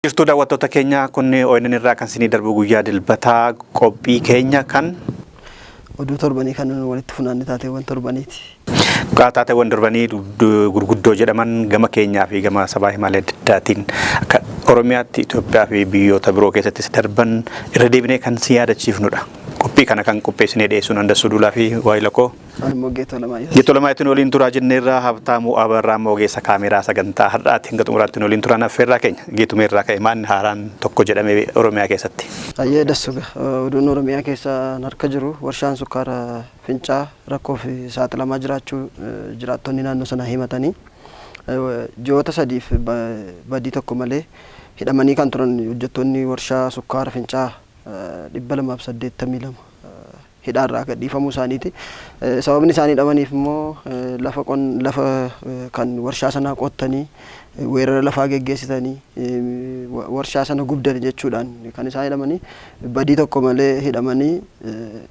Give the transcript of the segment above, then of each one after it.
Jirtuu daawwattoota keenya, kun ONN irraa kan isinii darbu guyyaa Dilbataa qophii keenya kan oduu torbanii kan walitti funaanne, taateewwan torbaniiti. Taateewwan torbanii gurguddoo jedhaman gama keenyaa fi gama sabaa himaalee adda addaatiin akka Oromiyaatti, Itoophiyaa fi biyyoota biroo keessattis darban irra deebinee kan si yaadachiifnudha. Qophii kana kan qopheessinee dhiyeessuun Andassuu Duulaa fi Waayila koo. Ani immoo Geetoo Lamaayyoo. Geetoo Lamaayyootiin waliin turaa jenneerraa. Habtaamuu Abarraa immoo ogeessa kaameraa sagantaa har'aatti hanga xumuraatti waliin turaan affeerraa keenya. Geetumee irraa ka'e, maanni haaraan tokko jedhamee Oromiyaa keessatti? Ayyee Dassuga, oduun Oromiyaa keessa harka jiru, warshaan sukkaara Fincaa rakkoof saaxilamaa jiraachuu jiraattonni naannoo sanaa himatanii, ji'oota 3f badii tokko malee hidhamanii kan turan hojjettoonni warshaa sukkaara Fincaa 282 hidhaarraa gadhiifamuu isaaniiti. Sababni isaan hidhamaniif immoo lafa lafa kan warshaa sanaa qottanii, weerara lafaa geggeessitanii, warshaa sana gubdani jechuudhaan kan isaan hidhamanii. Badii tokko malee hidhamanii,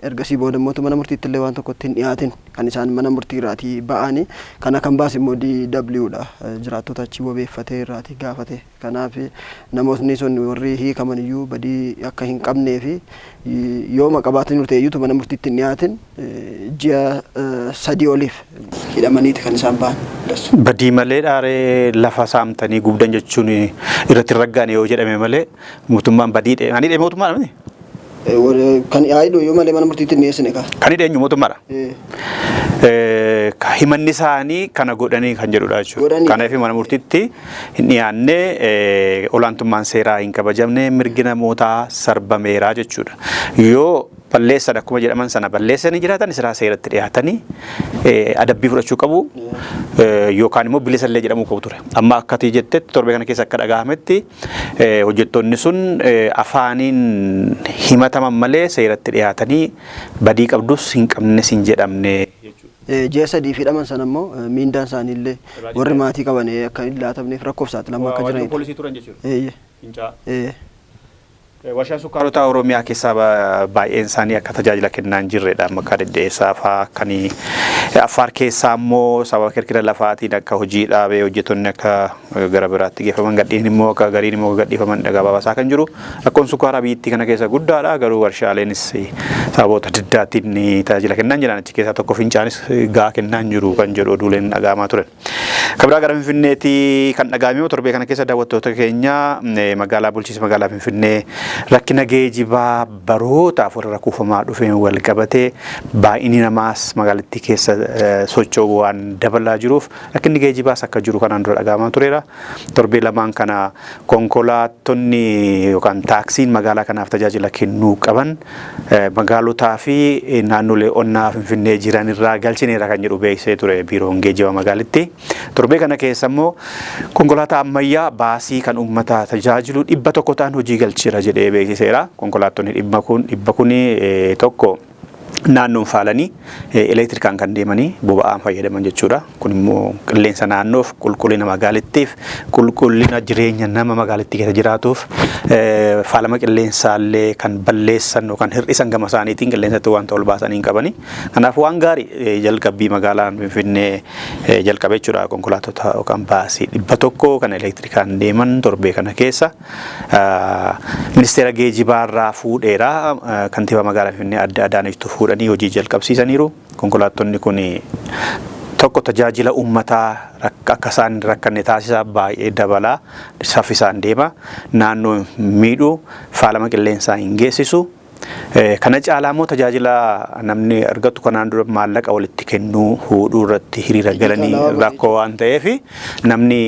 ergasii booda immoo mana murtiitti illee waan tokkotti hin dhiyaatin kan isaan mana murtii irraatii ba'anii. Kana kan baase immoo DW dha, jiraattota achi wabeeffatee irraatii gaafate. Kanaaf namootni sun warri hiikaman iyyuu badii akka hin qabnee fi yooma qabaatanii ta'e iyyuu mana murtiitti hin dhiyaatin ji'a 3 oliif hidhamaniiti kan isaan ba'an. Badii malee dhaaree lafa saamtanii gubdan jechuun irratti raggaane yoo jedhame malee mootummaan badii dhee. Ani dhee mootummaadha miti? Kan hidhu iyyuu malee mana murtiitti hin dhiyeessine kaa. Kan hidhe eenyu? Mootummaadha. Himanni isaanii kana godhanii kan jedhudha jechuudha. Kanaaf mana murtiitti hin dhiyaanne, olaantummaan seeraa hin kabajamne, mirgi namootaa sarbameera jechuudha. Yoo balleessan, akkuma jedhaman sana balleessanii jiraatan, seeraa seeratti dhiyaatanii adabbii fudhachuu qabu yookaan immoo bilisallee jedhamuu qabu ture. Amma akkatii jettetti, torbee kana keessa akka dhagahametti, hojjettoonni sun afaaniin himataman malee seeratti dhiyaatanii badii qabdus hin qabnes hin jedhamne. Ji'a 3 hidhaman sana immoo miindaan isaanii illee warri maatii qaban akka hin laatamneef rakkoof saaxilamaa akka jiranidha. Poolisii turan jechuudha. Fincaa. Warshaan sukkaarota Oromiyaa keessaa baay'een isaanii akka tajaajila kennaa hin jirredha. Akka deddeessaa fa'aa kan Affaar keessaa immoo sababa kirkira lafaatiin akka hojii dhaabee hojjettoonni akka gara biraatti geeffaman, gadhiin immoo akka gariin immoo gadhiifaman gabaabasaa kan jiru. Rakkoon sukkaaraa biyyattii kana keessa guddaadha. Garuu warshaaleenis sababoota adda addaatiin tajaajila kennaa hin jiran. Achi keessaa tokko Fincaanis gahaa kennaa hin jiru kan jedhu oduuleen dhaga'amaa turan. Kan biraa gara Finfinneetti kan dhaga'ame torbee kana keessa, daawwattoota keenya, magaalaa bulchiinsa magaalaa Finfinnee rakkina geejibaa barootaaf warra kuufamaa dhufeen wal qabatee baay'inni namaas magaalattii keessa socho'u waan dabalaa jiruuf rakkinni geejibaas akka jiru kanaan dura dhaga'amaa tureera. Torbee lamaan kana konkolaattonni yookaan taaksiin magaalaa kanaaf tajaajila kennuu qaban magaalotaa fi naannolee onnaa Finfinnee jiran irraa galchineera kan jedhu beeksisee ture biiroon geejjiba magaalitti. Torbee kana keessa immoo konkolaataa ammayyaa baasii kan uummata tajaajilu 100 ta'an hojii galcheera jedhee beeksiseera. Konkolaattonni 100 kun tokko naannoon faalanii, elektirikaan kan deemanii, boba'aan fayyadaman jechuudha. Kun immoo qilleensa naannoof, qulqullina magaalittiif, qulqullina jireenya nama magaalittii keessa jiraatuuf, faalama qilleensaallee kan balleessan yookaan hir'isan gama isaaniitiin qilleensatti wanta ol baasanii hin qabani. Kanaaf waan gaarii jalqabbii magaalaan Finfinnee jalqabe jechuudha. Konkolaattota yookaan baasii 100 kan elektirikaan deeman torbee kana keessa ministeera geejibaarraa fuudheera. Kantiibaa magaalaa Finfinnee Adde Adaanechtu fuudhanii hojii jalqabsiisaniiru. Konkolaattonni kun tokko tajaajila uummataa akka isaan hin rakkanne taasisa, baay'ee dabalaa saffisaan deema, naannoo miidhuu, faalama qilleensaa hin geessisu. Kana caalaa immoo tajaajila namni argatu kanaan dura maallaqa walitti kennuu fuudhuu irratti hiriira galanii rakkoo waan ta'eef, namni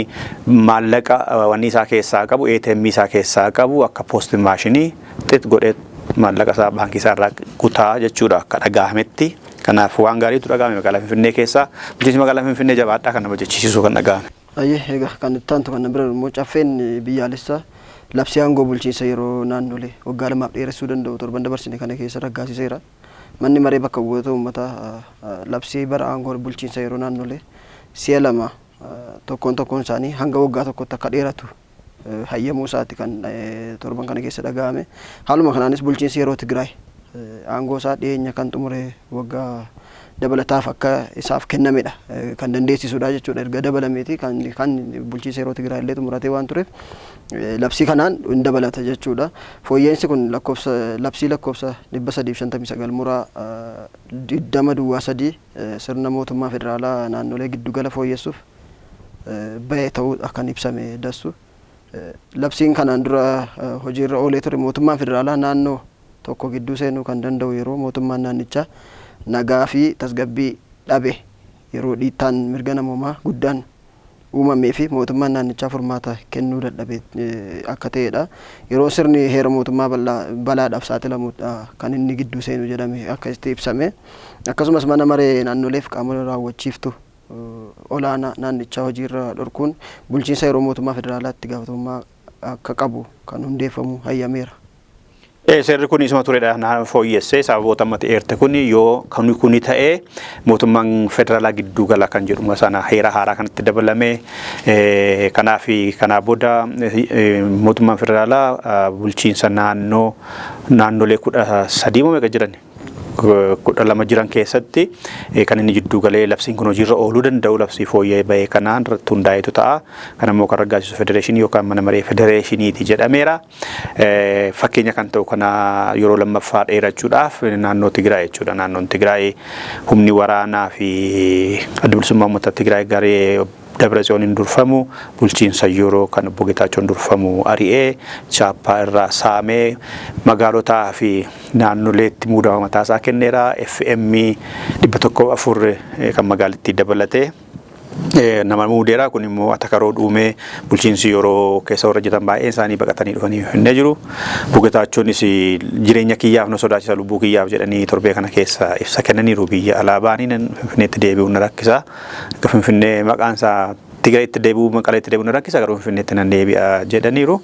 maallaqa wanni isaa keessaa qabu, ATM isaa keessaa qabu, akka POS maashinii xit godhee maallaqa isaa baankii isaa irraa kutaa jechuudha akka dhaga'ametti. Kanaaf waan gaariitu dhaga'ame magaalaa Finfinnee keessaa. Bulchiinsi magaalaa Finfinnee jabaadhaa kan nama jechisiisu kan dhaga'ame. Ayyee, egaa kan itti aantu kan bira immoo caffeen biyyaalessaa labsii aangoo bulchiinsa yeroo naannolee waggaa 2f dheeressuu danda'u torban dabarsine kana keessa raggaasiseera. Manni maree bakka bu'oota uummataa labsii bara aangoo bulchiinsa yeroo naannolee si'a lama tokkoon tokkoon isaanii hanga waggaa tokkotti akka dheeratu hayyamuu isaati kan torban kana keessa dhaga'ame. Haaluma kanaanis bulchiinsi yeroo Tigraay Aangoo isaa dhiyeenya kan xumure waggaa dabalataaf akka isaaf kennamedha kan dandeessisudha jechuudha. Erga dabalameeti kan bulchiinsa yeroo Tigraay illee xumuratee waan tureef, labsii kanaan hin dabalata jechuudha. Fooyya'insi kun lakkoofsa labsii lakkoofsa 359 muraa 2003 sirna mootummaa federaalaa naannolee giddugala fooyyessuuf bahe ta'uu kan ibsame dassu. Labsiin kanaan dura hojiirra oolee ture mootummaan federaalaa naannoo tokko gidduu seenuu kan danda'u yeroo mootummaan naannichaa nagaa fi tasgabbii dhabe, yeroo dhiittaan mirga namoomaa guddaan uumamee fi mootummaan naannichaa furmaata kennuu dadhabe akka ta'edha. Yeroo sirni heera mootummaa balaadhaaf saaxilamudha kan inni gidduu seenu jedhame akkasitti ibsame. Akkasumas mana maree naannoleef qaama raawwachiiftu olaanaa naannichaa hojiirra dhorkuun bulchiinsa yeroo mootummaa federaalaatti gaafatamummaa akka qabu kan hundeeffamu hayyameera. Seerri kun isuma turedha na fooyyessee. Sababoota ammatti eerte kun yoo kan kuni ta'ee, mootummaan federaalaa gidduu gala kan jedhuma sana heera haaraa kanatti dabalame. Kanaaf kanaa booda mootummaan federaalaa bulchiinsa naannoo naannolee 13 moo meeqa jiran, 12 jiran keessatti kan inni jidduu galee labsiin kun hojiirra ooluu danda'u labsii fooyya'ee bahee kanaan irratti hundaa'etu ta'a. Kan immoo kan raggaasisu federeeshinii yookaan mana maree federeeshiniiti jedhameera. Fakkeenya kan ta'u kana yeroo lammaffaa dheerachuudhaaf naannoo Tigraay jechuudha. Naannoon Tigraay humni waraanaa fi Adda Bilisummaa Uummata Tigraay garee Dabra Tsiyooniin durfamu bulchiinsa yeroo kan obbo Geetaachoon durfamu ari'ee, chaappaa irraa saamee, magaalotaa fi naannoleetti muudama mataasaa kenneera. FM 104 kan magaalittii dabalatee nama muudeera. Kun immoo atakaroo dhuumee, bulchiinsi yeroo keessa warra jiran baay'een isaanii baqatanii dhufanii Finfinnee jiru. Obbo Geetaachoonis jireenya kiyyaaf na sodaachisa, lubbuu kiyyaaf jedhanii torbee kana keessa ibsa kennaniiru. Biyya alaa ba'anii Finfinneetti deebi'uun na rakkisa. Akka Finfinnee maqaan isaa Tigraayitti deebi'uu, Maqaleetti deebi'uun na rakkisa, garuu Finfinneetti nan deebi'a jedhaniiru.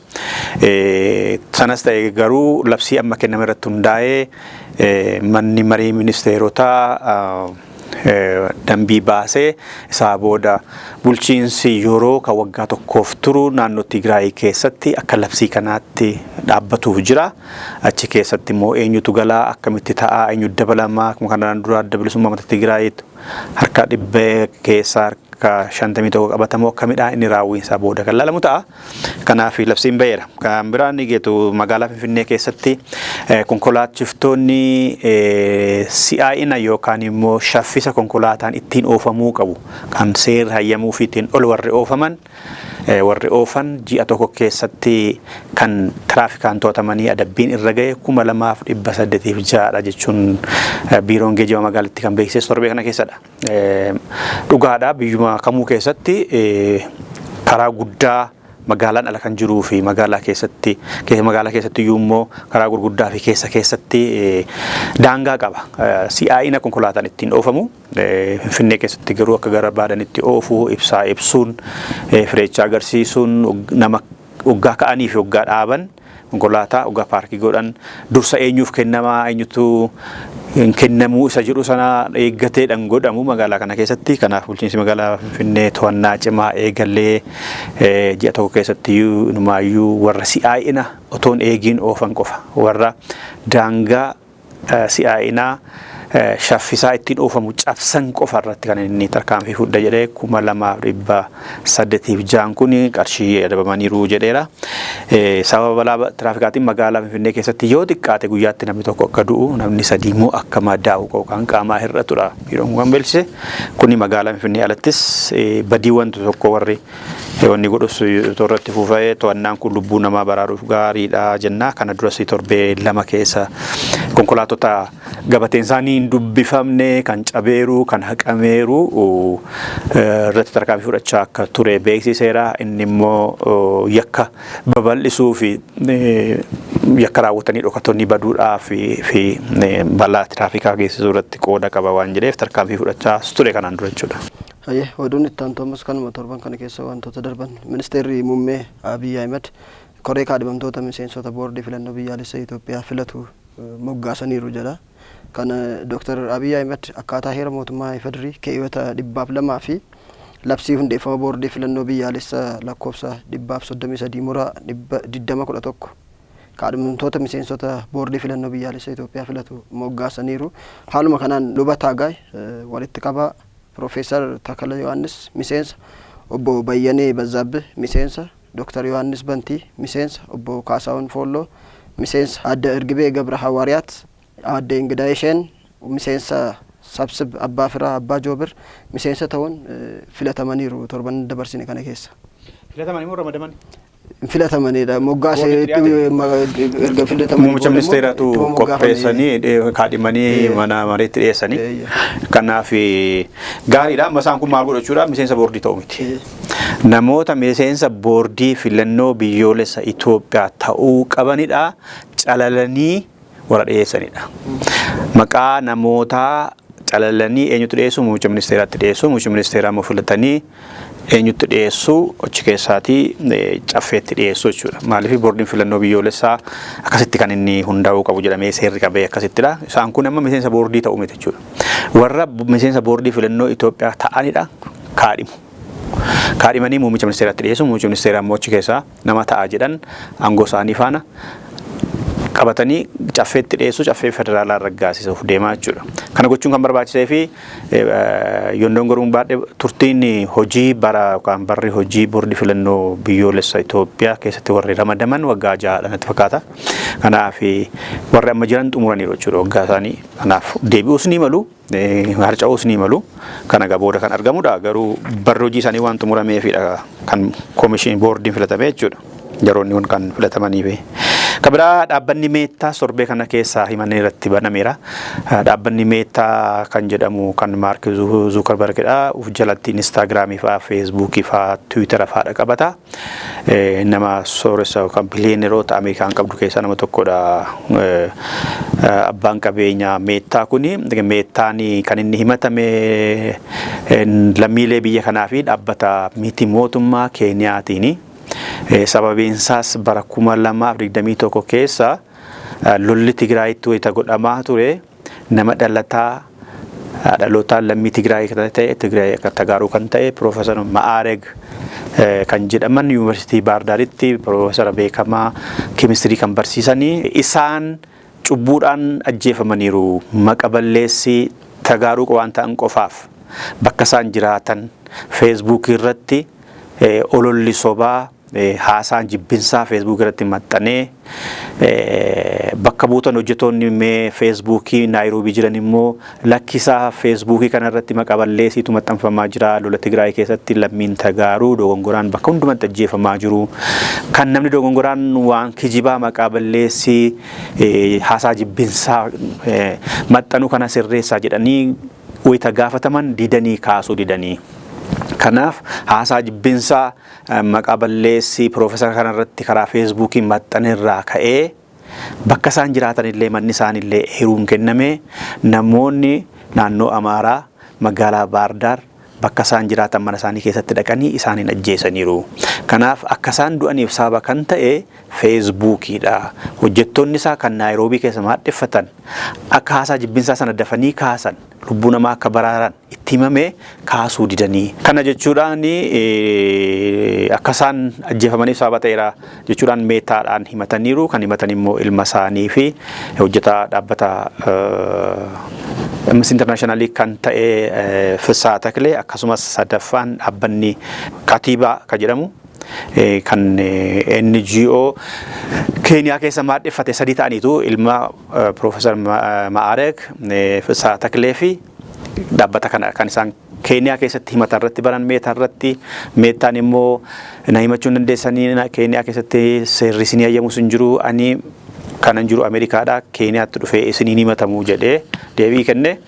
Sanas ta'e garuu labsii amma kenname irratti hundaa'ee manni marii ministeerotaa dambii baasee, isaa booda bulchiinsi yeroo kan waggaa tokkoof turu naannoo Tigraay keessatti akka labsii kanaatti dhaabbatuuf jira. Achi keessatti immoo eenyutu galaa, akkamitti ta'a, eenyu dabalamaa? Akkuma kanaan dura Adda Bilisummaa Uummata Tigraay harka dhibbee keessaa harka 51 qabatamoo akkamidha inni raawwiinsaa booda kan laalamu ta'a. Kanaaf labsiin baheera. Kan biraan ni geetu, magaalaa Finfinnee keessatti konkolaachiftoonni si'aa'ina yookaan immoo shaffisa konkolaataan ittiin oofamuu qabu kan seerri hayyamuu fi ittiin ol warri oofaman, warri oofan ji'a tokko keessatti kan tiraafikaan to'atamanii adabbiin irra ga'e 2806dha jechuun biiroon geejjiba magaalittii kan beeksise torbee kana keessadha. Dhugaadha, biyyuma kamuu keessatti karaa guddaa magaalaan ala kan jiruu fi magaalaa keessatti, magaalaa keessatti iyyuu immoo karaa gurguddaa fi keessa keessatti daangaa qaba. Si'aa'ina konkolaataan ittiin oofamu. Finfinnee keessatti garuu akka gara barbaadanitti oofuu, ibsaa ibsuun, fireechaa agarsiisuun, nama waggaa ka'anii fi waggaa dhaaban konkolaataa, waggaa paarkii godhan dursa eenyuuf kennamaa, eenyutu hin kennamuu isa jedhu sana eeggateedhaan godhamu magaalaa kana keessatti. Kanaaf bulchiinsi magaalaa Finfinnee to'annaa cimaa eegallee ji'a tokko keessatti inumaayyuu warra si'aa'ina otoon eegiin oofan qofa, warra daangaa si'aa'inaa shaffisaa ittiin oofamu cabsan qofa irratti kan inni tarkaanfii fudha jedhee, 2806n kun qarshii adabamaniiru jedheera. Sababa balaa tiraafikaatiin magaalaa Finfinnee keessatti yoo xiqqaate guyyaatti namni tokko akka du'u, namni sadii immoo akka madaa'u yookaan qaamaa hir'atudha biiroon kan beeksise. Kuni magaalaa Finfinnee alattis badii wanti tokko warri wanni godhus irratti fufee to'annaan kun lubbuu namaa baraaruuf gaariidha jenna. Kana duras torbee 2 keessa konkolaattota gabateen isaanii hin dubbifamne, kan cabeeru, kan haqameeru irratti tarkaanfii fudhachaa akka ture beeksiseera. Inni immoo yakka babal'isuu fi yakka raawwatanii dhokatanii baduudhaa fi balaa tiraafikaa geessisuu irratti qooda qaba waan jedheef tarkaanfii fudhachaa ture kanaan dura jechuudha. Hayyee, oduun itti aantu ammas kanuma torban kana keessa wantoota darban. Ministeerri muummee Abiy Ahmed koree kaadhimamtoota miseensota boordii filannoo biyyaalessa Itoophiyaa filatu moggaasaniiru jedha. Kana Dr. Abiy Ahmed akkaataa heera mootummaa Ifedirii keewwata 102 fi labsii hundeeffama boordii filannoo biyyaalessa lakkoofsa 133 muraa 2011 Kaadhimamtoota miseensota boordii filannoo biyyaalessa Itoophiyaa filatu moggaasaniiru. Haaluma kanaan Luba Taagaay walitti qabaa, Piroofeesar Takala Yohaannis miseensa, Obbo Bayyanee Bazzaabbih miseensa, Dooktar Yohaannis Bantii miseensa, Obbo Kaasaawun Foolloo miseensa, Aadde Ergibee Gabra Hawaariyaat, Aadde Ingidaa Isheen miseensa, Sabsib Abbaa Firaa Abbaa Joobir miseensa ta'uun filatamaniiru torban dabarsine kana keessa. Filatamanii moo ramadaman? Filatamanidha. Moggaasee erga filatamanii Muummicha ministeeraatu qopheessanii kaadhimanii mana mareetti dhiyeessanii. Kanaaf gaariidha. Amma isaan kun maal godhachuudha? Miseensa boordii ta'u miti. Namoota miseensa boordii filannoo biyyoolessa Itoophiyaa ta'uu qabanidha. Calalanii warra dhiyeessanidha. Maqaa namootaa calalanii eenyutti dhiyeessu? Muummicha ministeeraatti dhiyeessu. Muummicha ministeeraa immoo filatanii eenyutti dhiyeessu? Achi keessaatii caffeetti dhiyeessu jechuudha. Maaliif boordiin filannoo biyyoolessaa akkasitti kan inni hundaa'uu qabu jedhamee seerri qabee akkasittidha. Isaan kun amma miseensa boordii ta'uu miti jechuudha. Warra miseensa boordii filannoo Itoophiyaa ta'anidha kaadhimu. Kaadhimanii muummicha ministeeraatti dhiyeessu. Muummicha ministeeraa immoo achi keessaa nama ta'a jedhan aangoo isaanii faana qabatanii caffeetti dhiyeessu, caffee federaalaa raggaasisuuf deemaa jechuudha. Kana gochuun kan barbaachisee fi yondoon goruun baadhee turtiin hojii bara yookaan barri hojii boordii filannoo biyyoolessa Itoophiyaa keessatti warri ramadaman waggaa 6dha natti fakkaata. Kanaaf warri amma jiran xumuraniiru jechuudha waggaa isaanii. Kanaaf deebi'uus ni malu, harca'uus ni malu. Kana egaa booda kan argamudha. Garuu barri hojii isaanii waan xumurameefidha kan koomishinii boordiin filatame jechuudha. Yeroonni kun kan filatamaniifi. Kan biraa dhaabbanni Meettaa sorbee kana keessaa himanni irratti banameera. Dhaabbanni Meettaa kan jedhamu kan Maark Zuukarbargidha. Uf jalatti Instaagiraamii fa'aa, Feesbuukii fa'aa, Tiwiitara fa'aadha qabata. Nama sooressa yookaan biliyeeneroota Ameerikaan qabdu keessaa nama tokkodha. Abbaan qabeenyaa Meettaa kuni Meettaan kan inni himatame lammiilee biyya kanaa fi dhaabbata miti mootummaa Keeniyaatiini. Sababiin isaas bara 2021 keessa lolli Tigraayitti wayita godhamaa ture nama dhalataa dhalootaan lammii Tigraay kan ta'e, Tigraay akka Tagaaruu kan ta'e, Piroofeesar Ma'aareg kan jedhaman, Yuunivarsiitii Baardaaritti piroofeesara beekamaa keemistirii kan barsiisanii, isaan cubbuudhaan ajjeefamaniiru. Maqa balleessii Tagaaruu waan ta'an qofaaf bakka isaan jiraatan Feesbuukii irratti ololli sobaa, haasaan jibbinsaa Feesbuuk irratti maxxanee, bakka buutan hojjetoonni mee Feesbuukii Naayiroobii jiran immoo lakkisaa Feesbuukii kana irratti maqa balleessiitu maxxanfamaa jira, lola Tigraay keessatti lammiin Tagaaruu dogongoraan bakka hundumatti ajjeefamaa jiru, kan namni dogongoraan waan kijibaa maqaa balleessii haasaa jibbinsaa maxxanuu kana sirreessaa jedhanii wayita gaafataman didanii kaasuu didanii. Kanaaf haasaa jibbinsaa maqaa balleessii piroofeesara kanarratti karaa Feesbuukii maxxanerraa ka'ee bakka isaan jiraatanillee manni isaanillee eeruun kenname, namoonni naannoo Amaaraa magaalaa Baardaar bakka isaan jiraatan mana isaanii keessatti dhaqanii isaaniin ajjeesaniiru. Kanaaf akka isaan du'aniif sababa kan ta'e Feesbuukiidha. Hojjettoonni isaa kan Naayiroobii keessa maadheffatan akka haasaa jibbinsaa sana dafanii kaasan, lubbuu namaa akka baraaran itti himame kaasuu didanii. Kana jechuudhaan akka isaan ajjeefamaniif sababa ta'eera jechuudhaan Meetaadhaan himataniiru. Kan himatan immoo ilma isaanii fi hojjetaa dhaabbata Amnesty International kan ta'e Fissaa Taklee, akkasumas sadaffaan dhaabbanni Katiibaa kan jedhamu kan NGO Keeniyaa keessa maadheffate, sadii ta'aniitu ilma Piroofeesar Ma'aareg, Fissaa Taklee fi dhaabbata kana kan isaan Keeniyaa keessatti himatan irratti baran Meetaa irratti. Meetaan immoo na himachuu hin dandeessanii, Keeniyaa keessatti seerri isinii hayyamus hin jiru, ani kanan jiru Ameerikaadha, Keeniyaatti dhufee isiniin himatamu jedhee deebii kenne.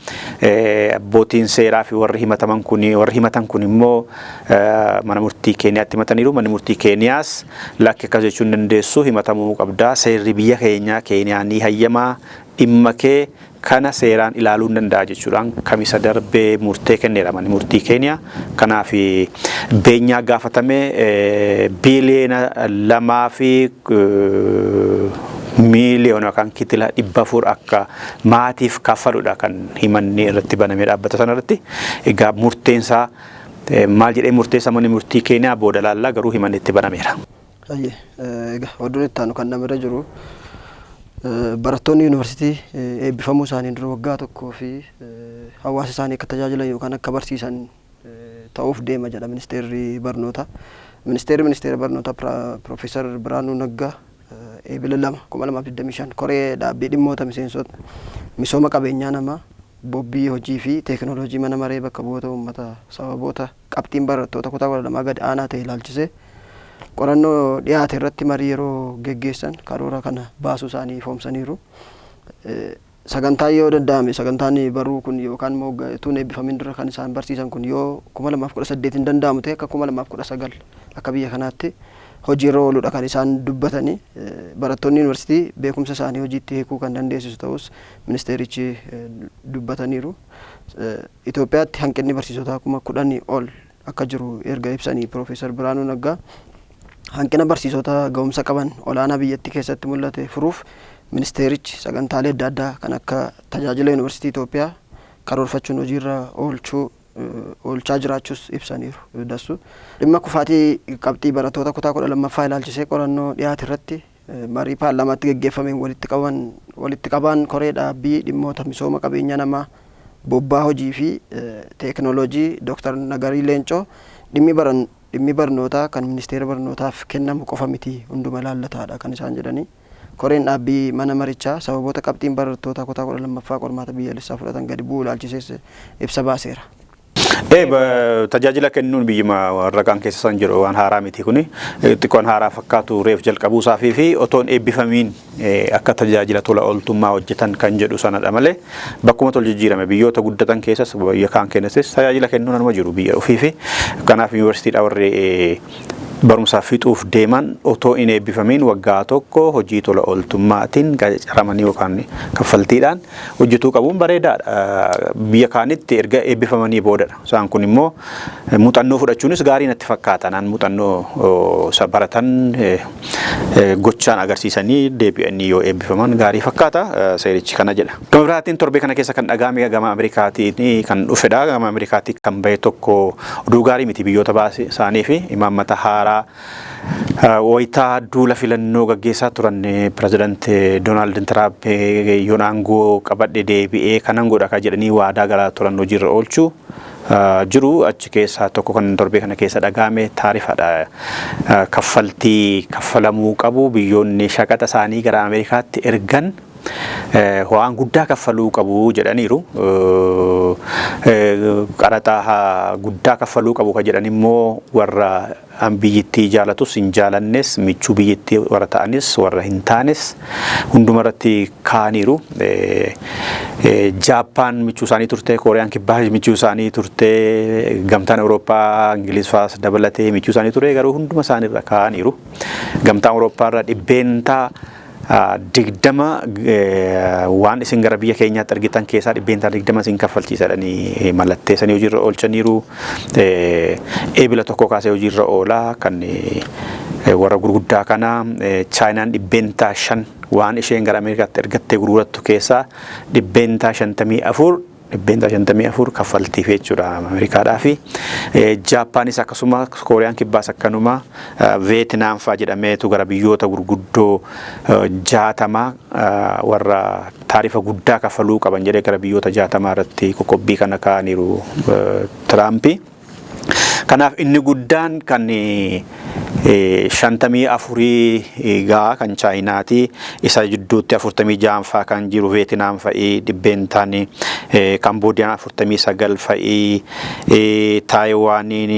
Abbootiin seeraa fi warri himataman kun, warri himatan kun immoo mana murtii Keeniyaatti himataniiru. Manni murtii Keeniyaas lakki, akkas jechuu hin dandeessu, himatamuu qabda, seerri biyya keenyaa Keeniyaa ni hayyamaa, dhimma kee kana seeraan ilaaluu hin danda'a jechuudhaan kamisa darbee murtee kenneera manni murtii Keeniyaa. Kanaaf beenyaa gaafatame 2 miiliyoona yookaan kitila 400 akka maatiif kaffaludha kan himanni irratti banamee dhaabbata sana irratti. Egaa murteensaa maal jedhee murteessa manni murtii Keeniyaa booda laallaa, garuu himanni itti banameera. Egaa oduun itti aanu kan namarra jiru Barattoonni yuunivarsiitii eebbifamuu isaanii dura waggaa tokkoo fi hawaasa isaanii akka tajaajilan yookaan akka barsiisan ta'uuf deema jedha ministeerri barnootaa. Ministeerri ministeera barnootaa Piroofeesar Birhaanuu Naggaa Eebila 2 2025 koree dhaabbii dhimmoota miseensota misooma qabeenyaa namaa, bobbii hojii fi teekinooloojii mana maree bakka bu'oota uummataa sababoota qabxiin barattoota kutaa 12 gad aanaa ta'e ilaalchisee qorannoo dhiyaate irratti marii yeroo geggeessan karoora kana baasuu isaanii ifoomsaniiru. Sagantaan yoo danda'ame sagantaan baruu kun yookaan immoo utuu hin eebbifamin dura kan isaan barsiisan kun yoo 2018 hin danda'amu ta'e akka 2019 akka biyya kanaatti hojiirra ooludha kan isaan dubbatanii. Barattoonni yuunivarsiitii beekumsa isaanii hojiitti hiikuu kan dandeessisu ta'us ministeerichi dubbataniiru. Itoophiyaatti hanqinni barsiisotaa 10,000 ol akka jiru erga ibsanii Piroofeesar Birhaanuu Naggaa hanqina barsiisota ga'umsa qaban olaanaa biyyattii keessatti mul'ate furuuf ministeerichi sagantaalee adda addaa kan akka tajaajila yuunivarsiitii Itoophiyaa karoorfachuun hojiirra oolchuu oolchaa jiraachuus ibsaniiru. Dassu dhimma kufaatii qabxii barattoota kutaa 12ffaa ilaalchisee qorannoo dhiyaate irratti marii paarlaamaatti geggeeffameen walitti qabaan koree dhaabbii dhimmoota misooma qabeenya namaa, bobbaa hojii fi teekinooloojii Dooktar Nagarii Leencoo dhimmi barnootaa kan ministeera barnootaaf kennamu qofa miti, hunduma ilaallataadha kan isaan jedhanii. Koreen dhaabbii mana marichaa sababoota qabxiin barattoota kutaa 12ffaa qormaata biyyaalessaa fudhatan gadi bu'uu ilaalchisees ibsa baaseera. Tajaajila kennuun biyyuma warra kaan keessa san jiru waan haaraa miti kuni. Xiqqoon haaraa fakkaatu reef jalqabuu isaafii fi otoon eebbifamiin akka tajaajila tola ooltummaa hojjetan kan jedhu sanadha malee bakkuma tol jijjiirame biyyoota guddatan keessas biyya kaan keessas tajaajila kennuun anuma jiru biyya ofii fi kanaaf yuunivarsiitiidha warri barumsa fixuuf deeman otoo hin eebbifamiin waggaa tokko hojii tola ooltummaatiin qacaramanii yookaan kaffaltiidhaan hojjetuu qabuun bareedaadha. Biyya kaanitti erga eebbifamanii boodadha. Isaan kun immoo muuxannoo fudhachuunis gaarii natti fakkaata. Naan muuxannoo isa baratan gochaan agarsiisanii deebi'anii yoo eebbifaman gaarii fakkaata. Seerichi kana jedha. Gama biraatiin torbee kana keessa kan dhaga'ame gama Ameerikaatiin kan dhufedha. Gama Ameerikaatiin kan bahe tokko oduu gaarii miti biyyoota baasii isaanii fi imaammata haaraa wayitaa duula filannoo gaggeessaa turan pirezidaant Doonaald Tiraamp yoon aangoo qabadhe deebi'ee kanan godha kan jedhanii waadaa galaa turan hojiirra oolchuu jiru. Achi keessaa tokko kan torbee kana keessa dhaga'ame taarifadha. Kaffaltii kaffalamuu qabu biyyoonni shaqaxa isaanii gara Ameerikaatti ergan waan guddaa kaffaluu qabu jedhaniiru. Qaraxa guddaa kaffaluu qabu kan jedhan immoo warra biyyittii jaalatus hin jaalannes, michuu biyyittii warra ta'anis warra hin taanes hundumarratti kaa'aniiru. Jaappaan michuu isaanii turte, Kooriyaan Kibbaa michuu isaanii turte, gamtaan Awurooppaa Ingiliz fa'aas dabalatee michuu isaanii ture, garuu hunduma isaaniirra kaa'aniiru. Gamtaan Awurooppaa irra 20% waan isin gara biyya keenyaatti argitan keessaa 20% isin kaffalchiisa jedhanii mallatteessanii hojiirra oolchaniiru. Eebila 1 kaasee hojiirra oolaa kan warra gurguddaa kana. Chaayinaan 5% waan isheen gara Ameerikaatti ergattee gurgurattu keessaa 54% 54% kaffaltiif jechuudha Ameerikaadhaa fi Jaappaanis akkasuma, Kooriyaan Kibbaas akkanuma, Veetinaam fa'aa jedhameetu gara biyyoota gurguddoo 60 warra taarifa guddaa kaffaluu qaban jedhee gara biyyoota 60 irratti qoqqobbii kana kaa'aniiru Tiraampi. Kanaaf inni guddaan kan 54 gaa kan Chaayinaati. Isa jidduutti 46 faa kan jiru Veetinaam fa'ii dhibbeentaan, Kamboodiyaan 49 fa'ii, Taayiwaaniin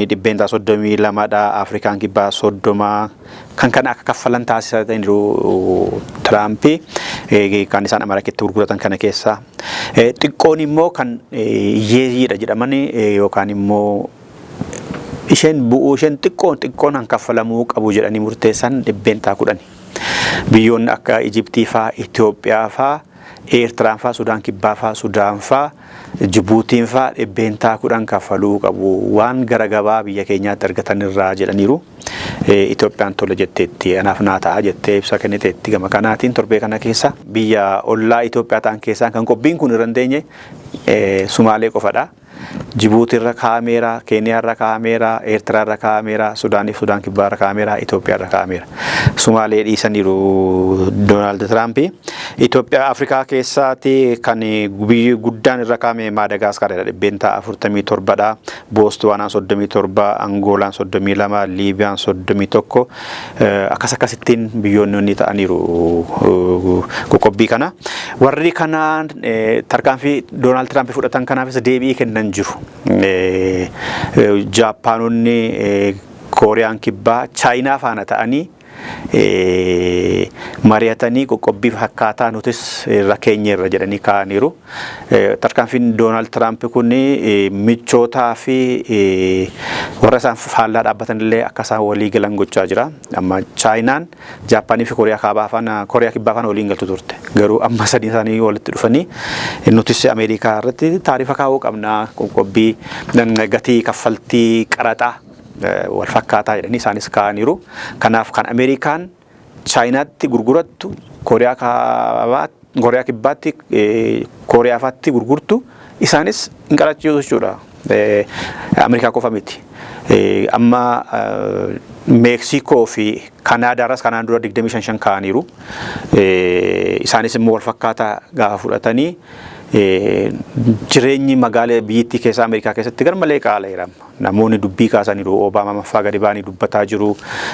32%dha. Afrikaan Kibbaa 30 kan kana akka kaffalan taasisaniiru Tiraampi kan isaan Ameerikaatti gurguratan kana keessa. Xiqqoon immoo kan hiyyeeyyiidha jedhaman yookaan immoo isheen bu'uu isheen xiqqoon xiqqoon han kaffalamuu qabu jedhanii murteessan 10%. Biyyoonni akka Ijiptii faa, Itoophiyaa faa, Eertiraan faa, Sudaan Kibbaa faa, Sudaan faa, Jibuutiin faa 10% kaffaluu qabu waan gara gabaa biyya keenyaatti argatan irraa jedhaniiru. Itoophiyaan tole jetteetti, anaaf naa ta'a jettee ibsa kenniteetti gama kanaatiin torbee kana keessa. Biyya ollaa Itoophiyaa ta'an keessaa kan qophiin kun irra hin teenye Sumaalee qofadha. Jibuutirra kaa'ameera, Keeniyaarra kaa'ameera, Eertiraarra kaa'ameera, Sudaaniif Sudaan Kibbaarra kaa'ameera, Itoophiyaarra kaa'ameera. Sumaalee dhiisaniiru Doonaald Tiraamp. Itoophiyaa Afrikaa keessaatti kan biyyi guddaan irra kaa'ame Maadagaaskaaridha, 47%dha. Boostwaanaan 37, Angoolaan 32, Liibiyaan 31. Akkas akkasittiin biyyoonni inni ta'aniiru qoqqobbii kana. Warri kanaan tarkaanfii Doonaald Tiraamp fudhatan kanaafis deebii kennan jiru. Jaappaanonni, Kooriyaan Kibbaa, Chaayinaa faana ta'anii mari'atanii qoqqobbii fakkaataa nutis irra keenyeerra jedhanii kaa'aniiru. Tarkaanfiin Doonaald Tiraamp kun michootaa fi warra isaan faallaa dhaabbatan illee akka isaan walii galan gochaa jira. Amma Chaayinaan Jaappaanii fi Kooriyaa Kaabaa faana, Kooriyaa Kibbaa faana waliin galtu turte. Garuu amma sadii isaanii walitti dhufanii nutis Ameerikaa irratti taarifa kaa'uu qabna, qoqqobbii gatii kaffaltii qaraxaa wal fakkaataa jedhanii isaanis kaa'aniiru. Kanaaf kan Ameerikaan Chaayinaatti gurgurattu, Kooriyaa Kaabaa, Kooriyaa Kibbaatti, Kooriyaa faatti gurgurtu isaanis hin qarachiisu jechuudha. Ameerikaa qofa miti. Amma Meeksikoo fi Kanaadaarras kanaan dura 25 kaa'aniiru. Isaanis immoo wal fakkaataa gaafa fudhatanii jireenyi magaalaa biyyattii keessaa Ameerikaa keessatti garmalee qaala'eera. Namoonni dubbii kaasaniiru. Obaamaa maffaa gadi ba'anii dubbataa jiru.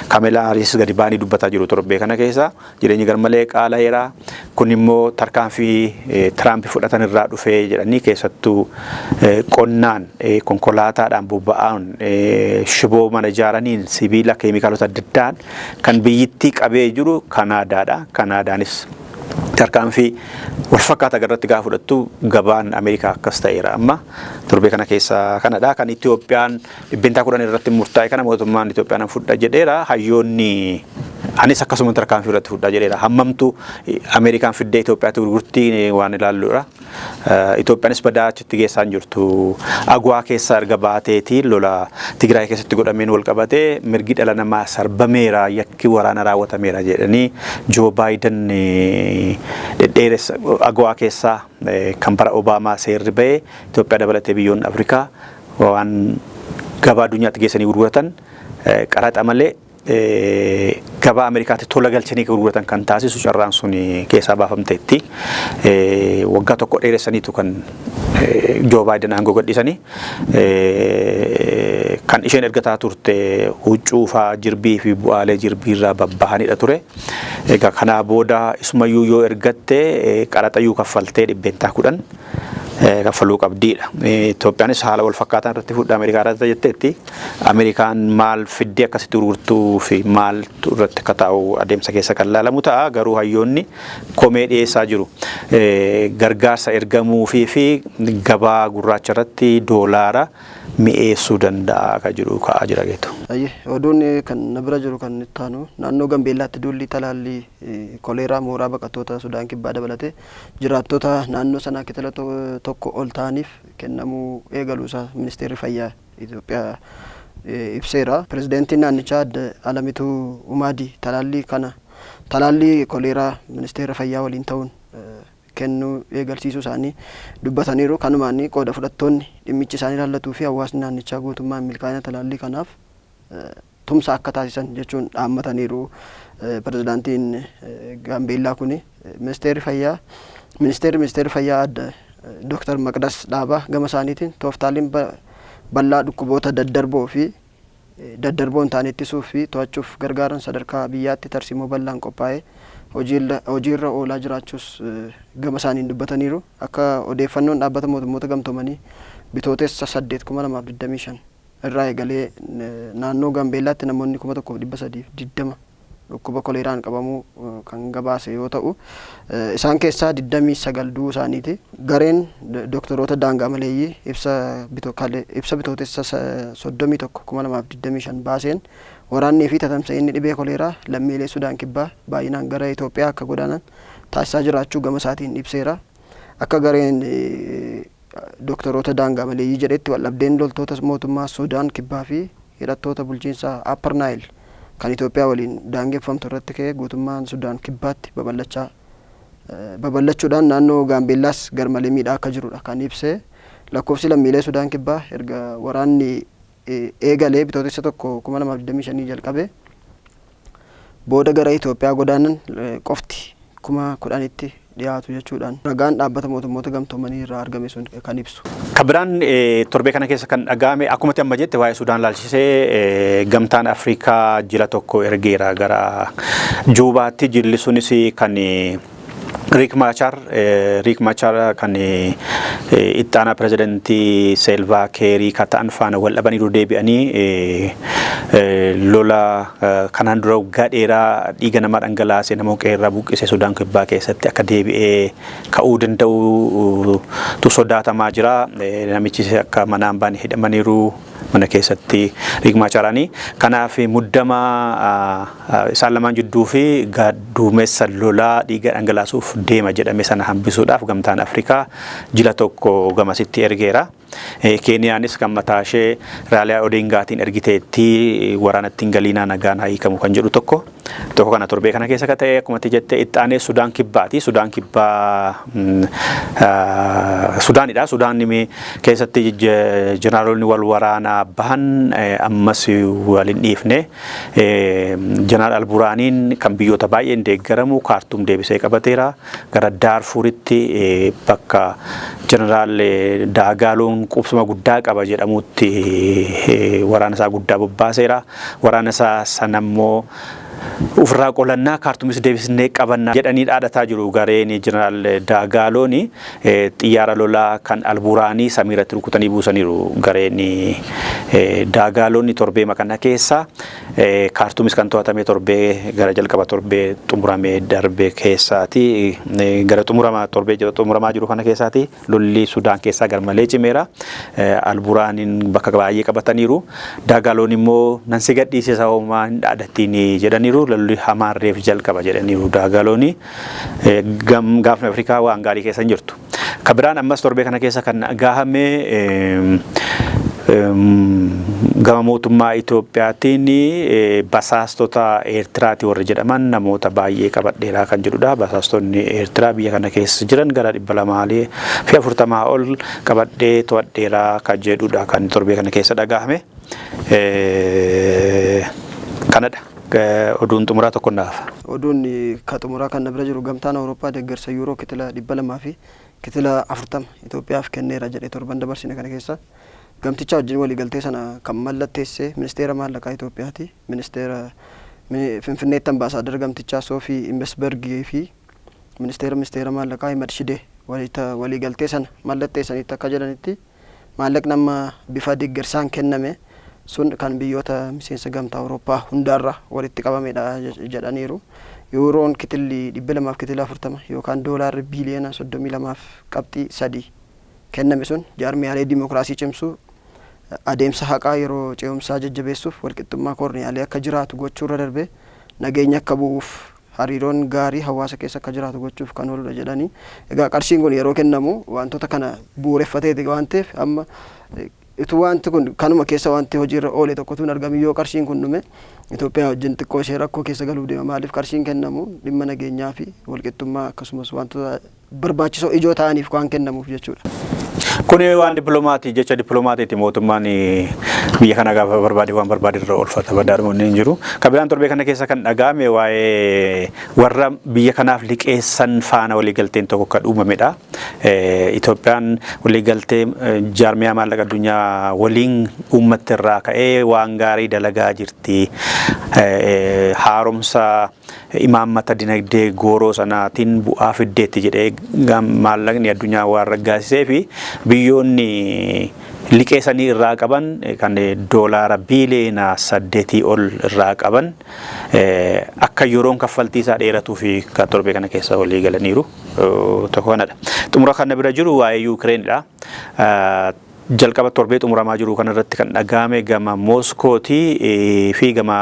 Kamelaa Haaris gadi ba'anii dubbataa jiru torbee kana keessa. Jireenyi garmalee qaala'eera. Kun immoo tarkaanfii Tiraamp fudhatan irraa dhufee jedhanii, keessattuu qonnaan, konkolaataadhaan, boba'aan, shiboo mana ijaaraniin, sibiila, keemikaalota adda addaan kan biyyittii qabee jiru Kanaadaadha. Kanaadaanis tarkaanfii wal fakkaataa irratti gaafa fudhattu gabaan Ameerikaa akkas ta'eera. Amma torbee kana keessa kanadha. Kan Itoophiyaan 10% irratti murtaa'e kana mootummaan Itoophiyaan fudha jedheera. Hayyoonni anis akkasuma tarkaanfii irratti fudha jedheera. Hammamtu Ameerikaan fiddee Itoophiyaatti gurgurtii waan ilaalludha. Itoophiyaanis badaa achitti geessaa hin jirtu. AGOA keessaa erga baateeti lola Tigraay keessatti godhameen wal qabatee mirgi dhala namaa sarbameera, yakki waraana raawwatameera jedhanii Joo Baayiden dhedheeressa AGOA keessaa kan bara Obaamaa seerri ba'e Itoophiyaa dabalatee biyyoonni Afrikaa waan gabaa addunyaatti geessanii gurguratan qaraxa malee gabaa Ameerikaatti tola galchanii gurguratan kan taasisu carraan sun keessaa baafamteetti. Waggaa tokko dheeressaniitu kan Joo Baayiden aangoo gadhiisanii kan isheen ergataa turte huccuu faa, jirbii fi bu'aalee jirbii irraa babbahanidha ture. Egaa kanaa booda isumayyuu yoo ergatte qaraxayyuu kaffaltee 10% kaffaluu qabdiidha. Itoophiyaanis haala wal fakkaataan irratti fudhaa Ameerikaa irratti jetteetti. Ameerikaan maal fiddee akkasitti gurgurtuu fi maaltu irratti akka taa'u adeemsa keessa kan laalamu ta'a. Garuu hayyoonni komee dhiyeessaa jiru. Gargaarsa ergamuufii fi gabaa gurraacha irratti doolaara mi'eessuu danda'a kan jedhu ka'aa jira geetu. Oduun kan na bira jiru kan itti aanu, naannoo Gambeellaatti duulli talaallii koleeraa mooraa baqattoota Sudaan Kibbaa dabalatee jiraattota naannoo sanaa kitila 1 ol ta'aniif kennamuu eegaluusaa Ministeerri Fayyaa Itoophiyaa ibseera. Pirezidaantiin naannichaa Adde Alamituu Umaadii talaallii kana talaallii koleeraa Ministeera Fayyaa waliin ta'uun kennuu eegalsiisuu isaanii dubbataniiru. Kanumaan qooda fudhattoonni dhimmichi isaan ilaallatuu fi hawaasni naannichaa guutummaan milkaa'ina talaallii kanaaf tumsa akka taasisan jechuun dhaammataniiru. Pirezidaantiin Gaambeellaa kuni ministeerri fayyaa ministeerri ministeerri fayyaa adda Dooktar Maqdas Dhaabaa gama isaaniitiin tooftaaleen bal'aa dhukkuboota daddarboo fi daddarboo hin taane ittisuu fi to'achuuf gargaaran sadarkaa biyyaatti tarsiimoo bal'aan qophaa'ee hojiirra oolaa jiraachuus gama isaaniin dubbataniiru. Akka odeeffannoon Dhaabbata Mootummoota Gamtoomanii Bitootessa 8 2025 irraa eegalee naannoo Gaambeellaatti namoonni 1320 dhukkuba koleeraan qabamuu kan gabaase yoo ta'u, isaan keessaa 29 du'uu isaaniiti. Gareen doktoroota daangaa maleeyyii ibsa Bitootessa 31 2025 baaseen waraannii fi tatamsa'inni dhibee koleeraa lammiilee Sudaan Kibbaa baay'inaan gara Itoophiyaa akka godaanan taasisaa jiraachuu gama isaatiin ibseera. Akka gareen doktoroota daangaa maleeyyii jedhetti, waldhabdeen loltoota mootummaa Sudaan Kibbaa fi hidhattoota bulchiinsa Upper Nile kan Itoophiyaa waliin daangeffamtu irratti ka'ee guutummaan Sudaan Kibbaatti babal'achuudhaan naannoo Gaambeellaas garmalee miidhaa akka jirudha kan ibse. Lakkoofsi lammiilee Sudaan Kibbaa erga waraanni eegalee Bitootessa 1, 2025 jalqabe booda gara Itoophiyaa godaanan qofti 10,000tti dhiyaatu jechuudhaan ragaan Dhaabbata Mootummoota Gamtoomanii irraa argame sun kan ibsu. Kan biraan torbee kana keessa kan dhaga'ame, akkuma amma jette, waa'ee Sudaan laalchisee Gamtaan Afrikaa jila tokko ergeera gara Juubaatti. Jilli sunis kan Riik Maachar kan itti aanaa pirezidantii Seelvaa Keerii kan ta'an faana wal dhabaniiru. Deebi'anii lola kanaan dura waggaa dheeraa dhiiga namaa dhangalaasee, nama qeerraa buqqisee Sudaan Kibbaa keessatti akka deebi'ee ka'uu danda'utu sodaatamaa jira. Namichi akka manaan baane hidhamaniiru mana keessatti Riik Maacharaanii. Kanaaf muddama isaan lamaan jidduu fi duumessa lolaa dhiiga dhangalaasuuf deema jedhame sana hambisuudhaaf Gamtaan Afrikaa jila tokko gamasitti ergeera. Keeniyaanis kan mataa ishee Raaliyaa Odingaatiin ergiteetti, waraanatti hin galiinaa, nagaan haa hiikamu kan jedhu tokko. Tokko kana torbee kana keessa akka ta'e akkuma jette. Itti aanee Sudaan Kibbaati. Sudaan Kibbaa Sudaanidha. Sudaan keessatti jeneraalonni wal waraanaa bahan ammas wal hin dhiifne. Jeneraal Alburaaniin kan biyyoota baay'een deeggaramu Kaartuum deebisee qabateera. Gara Daarfuritti bakka Jeneraal Daagaaloon qubsuma guddaa qaba jedhamutti waraana isaa guddaa bobbaaseera. Waraana isaa sana immoo ofirraa qolannaa, Kaartuumis deebisnee qabannaa jedhanii dhaadhataa jiru. Gareen Jeneraal Daagaaloon xiyyaara lolaa kan Alburaanii samiirratti rukutanii buusaniiru. Gareen Daagaaloon torbee kana keessa Kaartuumis kan to'atame torbee gara jalqaba torbee xumuramee darbe keessaati. Gara xumurama torbee xumuramaa jiru kana keessaati lolli Sudaan keessaa garmalee cimeera. Alburaaniin bakka baay'ee qabataniiru. Daagaaloon immoo nan si gadhiisisa, homaa hin dhaadattiin jedhaniiru. Lolli hamaan reef jalqaba jedhaniiru Daagaalooni. Gaafni Afrikaa waan gaarii keessa hin jirtu. Kan biraan ammas torbee kana keessa kan gahame, gama mootummaa Itoophiyaatiin basaastota Eertiraati warri jedhaman namoota baay'ee qabadheeraa kan jedhudha. Basaastonni Eertiraa biyya kana keessa jiran gara 240 ol qabadhee to'adheeraa kan jedhudha kan torbee kana keessa dhagahame. Kanadha. Oduun xumuraa tokko naafa. Oduun ka xumuraa kan na bira jiru, Gamtaan Awurooppaa deeggarsa yuuroo kitila 240 Itoophiyaaf kenneera jedhee torban dabarsine kana keessa. Gamticha wajjin waliigaltee sana kan mallatteesse Ministeera Maallaqaa Itoophiyaati. Ministeera Finfinneetti ambaasaadara gamtichaa Soofii Imbesbergii fi ministeera maallaqaa Ahimad Shidee waliigaltee sana mallatteessanitti akka jedhanitti, maallaqni amma bifa deeggarsaan kenname sun kan biyyoota miseensa Gamtaa Awurooppaa hundaarra walitti qabamedha jedhaniiru. Yuuroon kitilli 240 yookaan doolaarri biiliyoona 32.3 kenname sun jaarmiyaalee dimokiraasii cimsuu, adeemsa haqaa yeroo ce'umsaa jajjabeessuuf, walqixxummaa koorniyaalee akka jiraatu gochuurra darbee nageenya akka bu'uuf, hariiroon gaarii hawaasa keessa akka jiraatu gochuuf kan ooludha jedhanii. Egaa qarshiin kun yeroo kennamu wantoota kana bu'uureffateeti waan ta'eef, amma utuu wanti kun kanuma keessa wanti hojiirra oole tokkotu hin argamin yoo qarshiin kun dhume, Itoophiyaa wajjin xiqqoo ishee rakkoo keessa galuuf deema. Maaliif qarshiin kennamu dhimma nageenyaa fi walqixxummaa akkasumas wantoota barbaachisoo ijoo ta'aniif waan kennamuuf jechuudha. Kuni waan dippiloomaati, jecha dippiloomaatiiti. Mootummaan biyya kana gaafa barbaade waan barbaade irra oolfata, baddaadhuma inni hin jiru. Kan biraan torbee kana keessa kan dhaga'ame waa'ee warra biyya kanaaf liqeessan faana waliigalteen tokko kan uumamedha. Itoophiyaan waliigaltee Jaarmiyaa Maallaqa Addunyaa waliin uummatti irraa ka'ee waan gaarii dalagaa jirti. Haaromsa imaammata dinagdee gooroo sanaatiin bu'aa fiddeetti jedhee maallaqni addunyaa waan raggaasisee fi biyyoonni liqee sanii irraa qaban kan doolaara biiliyoona 8 ol irraa qaban akka yeroon kaffaltii isaa dheeratuu fi kan torbee kana keessa walii galaniiru tokko kanadha. Xumura kana bira jiru waa'ee Yuukireenidha. Jalqaba torbee xumuramaa jiru kanarratti kan dhagahame gama Mooskootii fi gama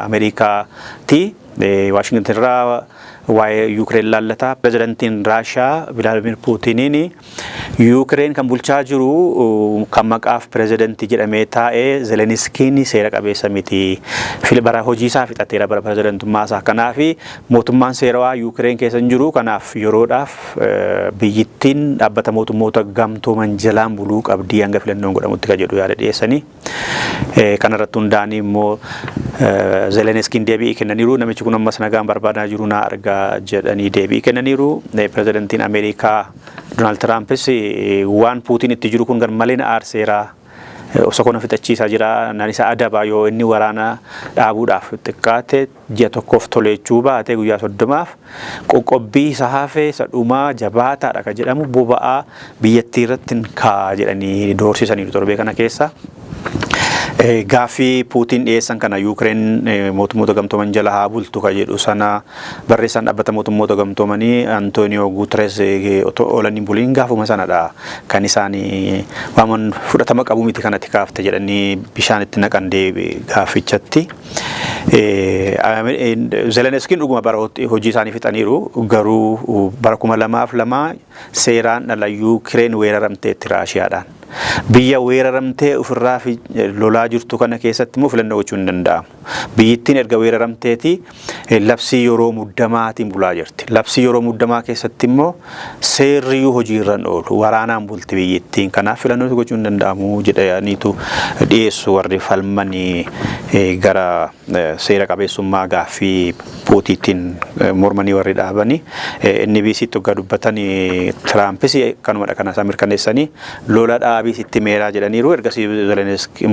Ameerikaati. Waashingtan irraa waa'ee Yuukireen laallata. Pirezidantiin Raashaa Vilaadimir Puutiniin Yuukireen kan bulchaa jiru kan maqaaf pirezidantii jedhamee taa'ee Zeleniskiin seera qabeessa miti. Bara hojii isaa fixateera bara pirezidantummaa isaa. Kanaaf mootummaan seerawaa Yuukireen keessa hin jiru. Kanaaf yeroodhaaf biyyittiin dhaabbata mootummoota gamtooman jalaan buluu qabdii hanga filannoon godhamutti kan jedhu yaada dhiyeessanii. Kanarratti hundaa'anii immoo Zeleniskiin deebii kennaniiru. Namichi kun ammas nagaan barbaadaa jiru naa argaa jedhanii deebii kennaniiru. Pirezidantiin Ameerikaa Doonaald Tiraampis waan Puutiin itti jiru kun garmalee na aarseera. Osoo kana fixachiisaa jira. Naan isa adaba yoo inni waraana dhaabuudhaaf xiqqaate ji'a tokkoof toleechuu baate guyyaa 30f qoqqobbii isa hafe isa dhumaa jabaataadha kan jedhamu boba'aa biyyattii irratti kaa jedhanii doorsisaniiru torbee kana keessa. Gaaffii Puutiin dhiyeessan kana Yuukireen mootummoota gamtooman jala haa bultu kan jedhu sana barreessaan dhaabbata mootummoota gamtoomanii Antooniyoo Guuteres otoo oolanii buliin gaafuma sanadha kan isaan waaman fudhatama qabu miti kanatti kaafte jedhanii bishaan itti naqan gaaffichatti. Zeleniskiin dhuguma bara hojii isaanii fixaniiru, garuu bara 2002 seeraan dhala Yuukireen weeraramteetti Raashiyaadhaan. Biyya weeraramtee ofirraa lolaa jirtu kana keessatti immoo filannoo gochuun hin danda'amu. Biyyittiin erga weeraramteeti labsii yeroo muddamaatiin bulaa jirti. Labsii yeroo muddamaa keessatti immoo seerriyyuu hojiirra hin oolu. Waraanaan bulti biyyittiin. Kanaaf filannoo gochuun hin danda'amu jedhaniitu dhiyeessu warri falmanii gara seera qabeessummaa gaaffii Puutiitiin mormanii warri dhaabanii. NBCtti hoggaa dubbatan Tiraampis kanumadha kana isaan mirkaneessanii lola dhaabii sitti meeraa jedhaniiru. Ergasii Zelenski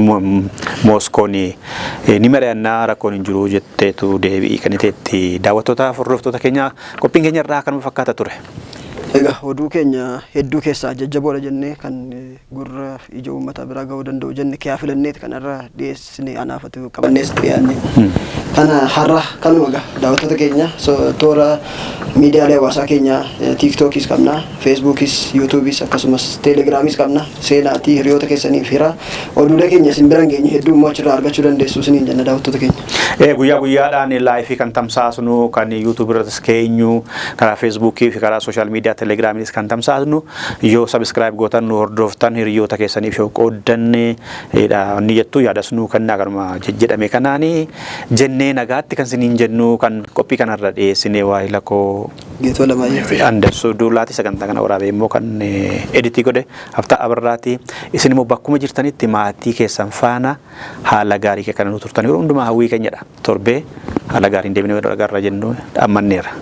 Mooskoon ni mari'annaa, rakkoon hin jiru jetteetu deebi'ii kan iteetti. Daawwattoota, hordoftoota keenya, qophiin keenya irraa kanuma fakkaata ture. Egaa oduu keenya hedduu keessaa jajjaboodha jennee kan gurra ija uummataa biraa ga'uu danda'u jenne kiyaa filanneeti kanarra dhiyeessine anaafatu qabannees dhiyaanne. Kana har'a kanuma egaa daawwattoota keenya toora miidiyaalee hawaasaa keenya Tiiktookis qabna, Feesbuukis, Yuutuubis akkasumas Teelegiraamis qabna. Seenaatii hiriyoota keessaniif hira. Oduulee keenya isin bira hin geenye hedduu immoo achirraa argachuu dandeessu isiniin jenna, daawwattoota keenya. Guyyaa guyyaadhaan live kan tamsaasnu, kan YouTube irrattis keenyu, karaa Feesbuukii fi karaa social media Telegiraamiinis kan tamsaasnu, yoo subscribe gootan, nu hordoftan, hiriyoota keessaniif yoo qooddanne inni jettu yaadas nuu kennaa. Kanuma jedhame kanaani jennee nagaatti kan isiniin jennu kan qophii kanarra dhiyeessine waa'ee lakoo Geetoo Lamaayyoo. Andarsuu Duulaati. Sagantaa kana waraabee immoo kan edit godhe Haftaa Abarraati. Isin immoo bakkuma jirtanitti maatii keessan faana haala gaarii kana nu turtan yeroo hundumaa hawwii keenyadha. Torbee haala gaariin deebinee agarra jennu ammanneera.